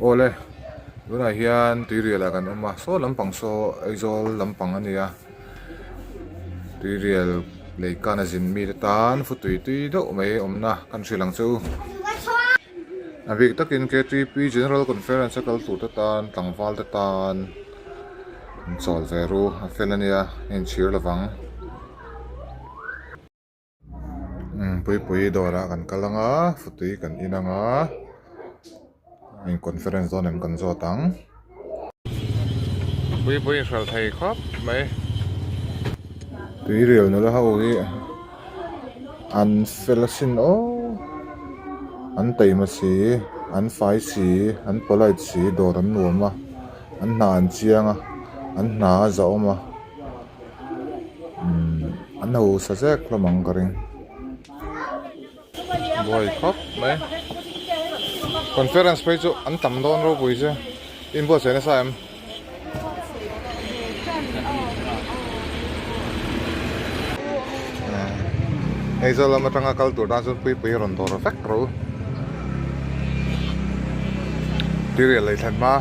Awle tunah hian tuirial ah kan awm a saw lampang saw Aizawl lampang a nia tuirial lei kan a zin mite tan futui tui deuh mai awmna kan hrilh ang che u a bik takin K T P General Conference a kal tur te tan tlangval te tan in chawl ve ru a fel a nia a inchhir lovang. Puipui dawrah kan kal ang a futui kan in ang a eng conference dawn em kan zawt ang puipui in hralh thei khawp mai tui rial nula ho hi an fel asin aw an taima si an fai si an polite si dawr an nuam a an hna an chiang a an hna a zahawm a. Umm an hausa zek hlawm ang ka ring buai khawp mai conference phei chu an tam dawn ropui che in buatsaih nasa em Aizawl lam atanga kal tur tan chuan puipui a rawn dawr vek ro tirial lei thlen hma.